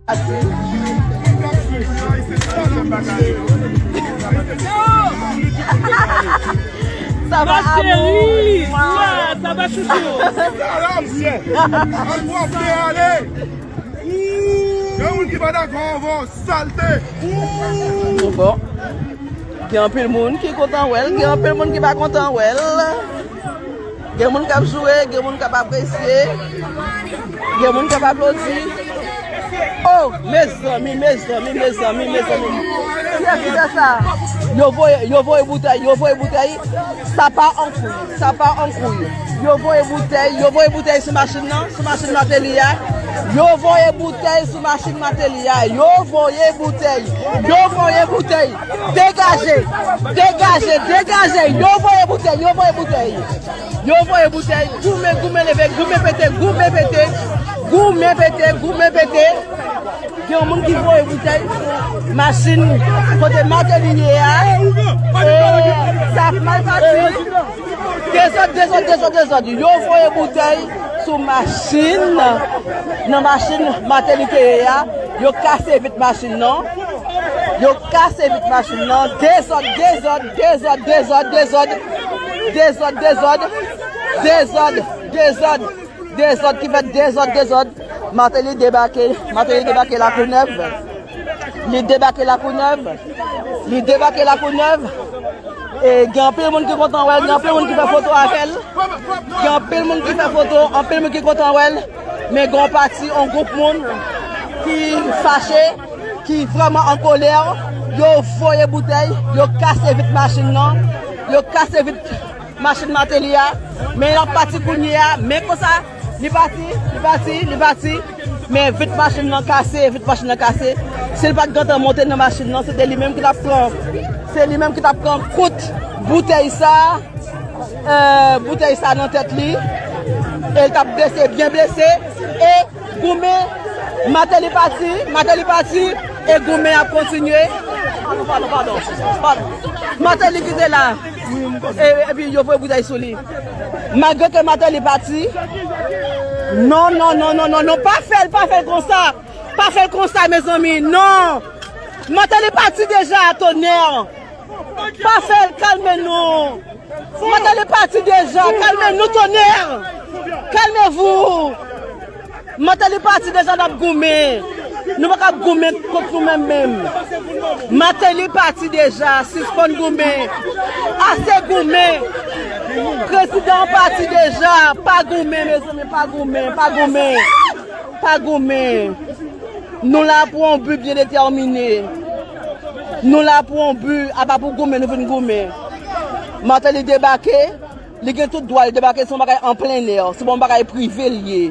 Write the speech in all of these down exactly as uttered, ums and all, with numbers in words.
Ça va, amour? Chérie, ça va, chouchou? Yon moun ki pa dakò avè w, salte. Bon. Gen anpil moun ki kontan wè l, gen anpil moun ki pa kontan wè l. Gen moun k ap joure, gen moun k ap apresye, gen moun k ap aplodi. Oh, mezanmi, mezanmi, mezanmi, mezanmi. Kiyès ki fè sa? Yo voye, yo voye boutèy, yo voye boutèy. Sa pa an kouy, sa pa an kouy. Yo voye boutèy, yo voye boutèy sou machin nan, sou machin Martelly a. Yo voye boutèy sou machin Martelly a. Yo voye boutèy, yo voye boutèy. Degaje, degaje, degaje. Yo voye boutèy, yo voye boutèy. Yo voye boutèy, goumen, goumen leve, goumen pete, goumen pete, goumen pete, goumen pete. Gen yon moun ki voye boutèy sou machin kote Martelly ye a. E sa ap mal pase. Dezòd, dezòd, dezòd, dezòd. Yo voye boutèy sou machin, nan machin Martelly te ye a. Yo kase vit machin nan. Yo kase vit machin nan. Dezòd, dezòd, dezòd, dezòd, dezòd. Dezòd, dezòd, dezòd. Dezòd, dezòd ki fèt, dezòd, dezòd. Martelly debake, Martelly debake Lakounèv. Li debake Lakounèv. Li debake Lakounèv. E gen anpil moun ki kontan wè l, gen anpil moun ki fè foto avè l. Gen anpil moun ki fè foto, anpil moun ki kontan wè l. Men gen yon pati, yon gwoup moun ki fache, ki vrèman an kolè. Yo voye boutèy, yo kase vit machin nan, yo kase vit machin Martelly a. Men l ap pati kounye a, men konsa, li pati, li pati, li pati. Men vit machin nan kase, vit machin nan kase. Si l pa t gentan monte nan machin nan, se te li menm ki t ap pran, se li menm ki t ap pran kout boutèy sa, euh, boutèy sa nan tèt li. E l t ap blese, byen blese. E goumen, Martelly pati, Martelly pati, e goumen ap kontinye. Padon, padon, padon, padon. Martelly ki te la. E, epi yo voye boutèy sou li. Malgre ke Martelly pati. Non, non, non, non, non, non. Pa fè l, pa fè l konsa. Pa fè l konsa, mezanmi. Non. Martelly pati deja, tonè. Pa fè l, kalme nou. Martelly pati deja, kalme nou, tonè. Kalme vou. Martelly pati deja, n ap goumen. Nou pa ka goumen kont nou menm menm. Martelly pati deja, sispann goumen. Ase goumen. Prezidan an pati deja, pa goumen, mezanmi, pa goumen, pa goumen. Pa goumen. Nou la pou yon bi byen detèmine. Nou la pou yon bi, apa pou goumen, nou vin goumen. Martelly debake, li gen tout dwa, li debake, se yon bagay an plennè, se pa yon bagay prive l ye.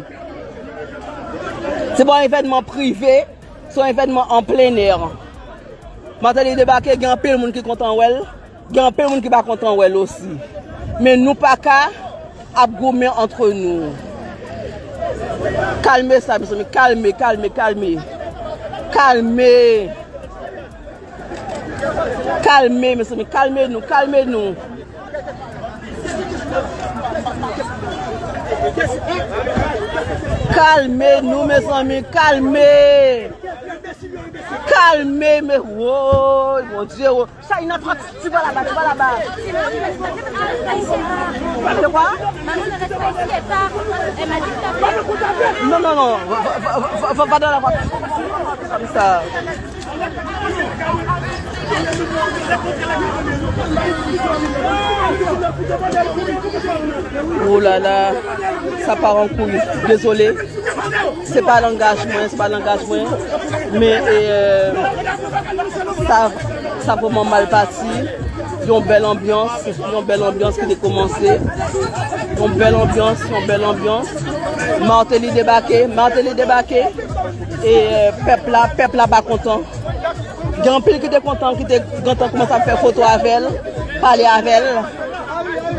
Se pa yon evènman prive, se yon evènman an plennè. Martelly debake, gen anpil moun ki kontan wè l, gen anpil moun ki pa kontan wè l osi. Men nou pa ka ap goumen antre nou. Kalme sa, mezanmi, kalme, kalme, kalme. Kalme. Kalme, mezanmi, kalme nou, kalme nou. Kalme nou, mezanmi, kalme. Kalme, men, woy, Bondye, woy. Sa inattraptif, tu vas là-bas, tu vas là-bas. De quoi? Non, non, non, va, va, va, va, va dans la voiture. Comme ça. Oh là là, sa pa an kouy. Dezole. Se pa langaj mwen, se pa langaj mwen. Men, e, sa, sa vrèman mal pati. Yon bèl anbyans, yon bèl anbyans ki te kòmanse. Yon bèl anbyans, yon bèl anbyans. Martelly debake, Martelly debake. E, e, pèp la, pèp la pa kontan. Gen anpil ki te kontan, ki te gentan kòmanse ap fè foto avè l, pale avè l.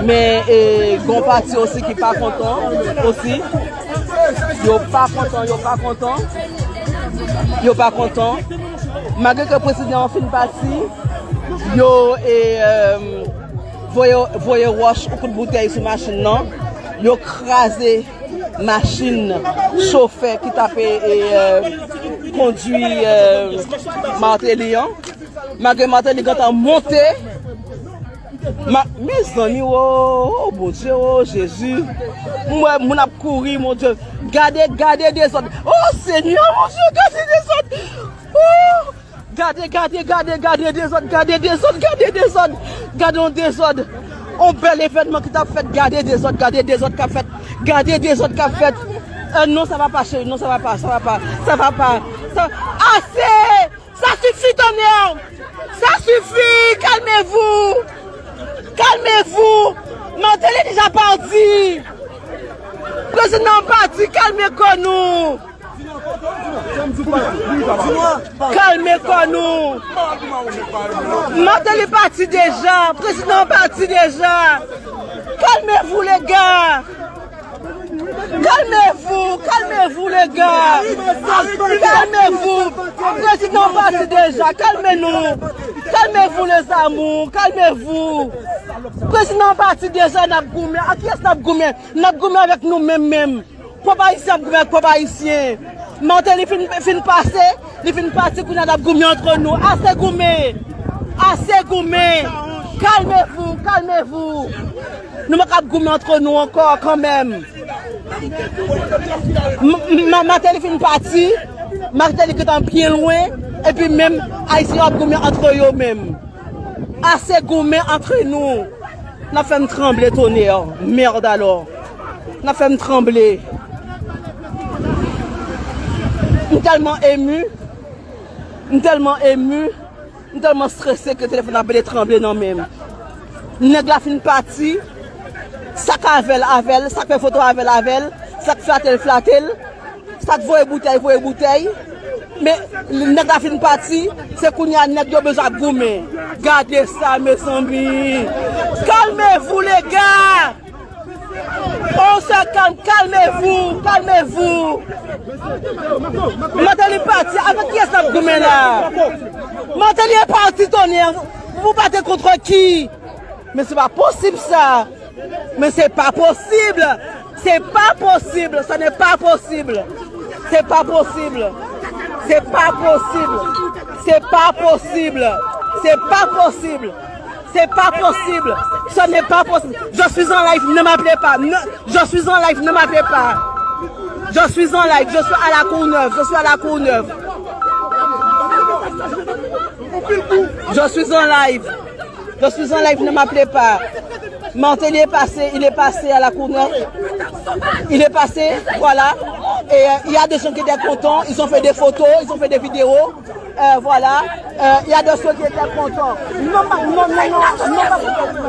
Men, e, gen yon pati osi ki pa kontan osi. Yo pa kontan, yo pa kontan. Yo pa kontan. Malgre ke prezidan an fin pati, yo, e, e, voye, voye wòch ou kout boutèy sou machin nan. Yo kraze machin chofè ki t ap, e, e, kondui, e, Martelly an. Malgre Martelly gentan monte, ma, mezanmi, o, o, Bondye, o, Jezi. M wè moun ap kouri, Bondye. Gade, gade dezòd. O, Senyè, Bondye, gade dezòd. O! Gade, gade, gade, gade dezòd, gade dezòd, gade dezòd. Gade yon dezòd. Yon bèl evènman ki t ap fèt. Gade dezòd, gade dezòd k ap fèt. Gade dezòd k ap fèt. Euh, non, ça va pas, chérie. Non, ça va pas, ça va pas, ça va pas. Ça, assez! Ça suffit, Tonnerre! Ça suffit! Calmez-vous! Calmez-vous! Martelly déjà parti! Président parti, calmez-vous! Kalme kò nou. Martelly pati deja. Prezidan pati deja. Calmez-vous, les gars. Calmez-vous, calmez-vous, les gars. Calmez-vous. Prezidan pati deja. Kalme nou. Calmez-vous, les amours. Calmez-vous. Prezidan pati deja, n ap goumen. Ak kiyès n ap goumen? N ap goumen avèk nou menm menm. Pèp ayisyen ap goumen ak pèp ayisyen. Martelly fin, fin pase, li fin pati, kounye a n ap goumen antre nou. Ase goumen! Ase goumen! Calmez-vous, calmez-vous! Nou pa ka ap goumen antre nou ankò kanmenm. M, m, Martelly fin pati, Martelly gentan byen lwen, epi menm ayisyen yo ap goumen antre yo menm. Ase goumen antre nou. N ap fè m tranble, tonnerre. Merde alors. N ap fè m tranble. M tèlman emu. M tèlman emu. M tèlman strese ke telefòn ap pede tranble nan men m. Nèg la fin pati. Sa k avè l, avè l. Sa k fè foto avè l, avè l. Sa k flate l, flate l. Sa k voye boutèy, voye boutèy. Men, nèg la fin pati, se kounye a nèg yo bezwen ap goumen. Gade sa, mezanmi. Calmez-vous, les gars. On se calme, calmez-vous, calmez-vous. Martelly pati, avèk kiyès n ap goumen la? Martelly est parti, tonnerre. Vous vous battez contre qui? Men se pa posib sa. Men se pa posib. Se pa posib. Ce n'est pas possible. C'est pas possible. C'est pas possible. C'est pas possible. C'est pas possible. C'est pas possible. Ce n'est pas possible. Je suis en live, ne m'appelez pas. Ne, je suis en live, ne m'appelez pas. Je suis en live, je suis à la Courneuve, je suis à la Courneuve. Je suis en live. Je suis en live, ne m'appelez pas. Martelly est passé, il est passé à la Courneuve. Il est passé, voilà. Et euh, il y a des gens qui étaient contents, ils ont fait des photos, ils ont fait des vidéos. Euh, voilà. Euh, il y a des gens qui étaient contents. Non, ma, non, non, non, non, ma,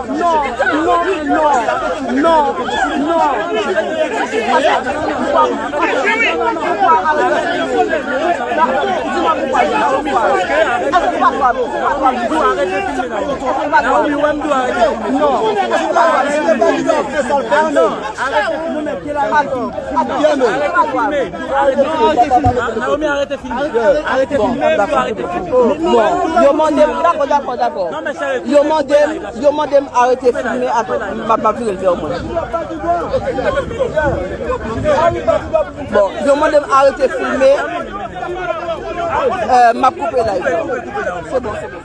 non, non, non, non, non. Arete filme la. Non. Arete filme. Non. Arete filme. Arete filme. Naomi, arete filme. Arete filme. Bon, yo mande m, dakò, dakò, dakò. Yo mande m, yo mande m arete filme, apre m ap, m ap vire l vè mwen. Bon, yo mande m arete filme. Euh, m ap koupe live. Se bon, se bon.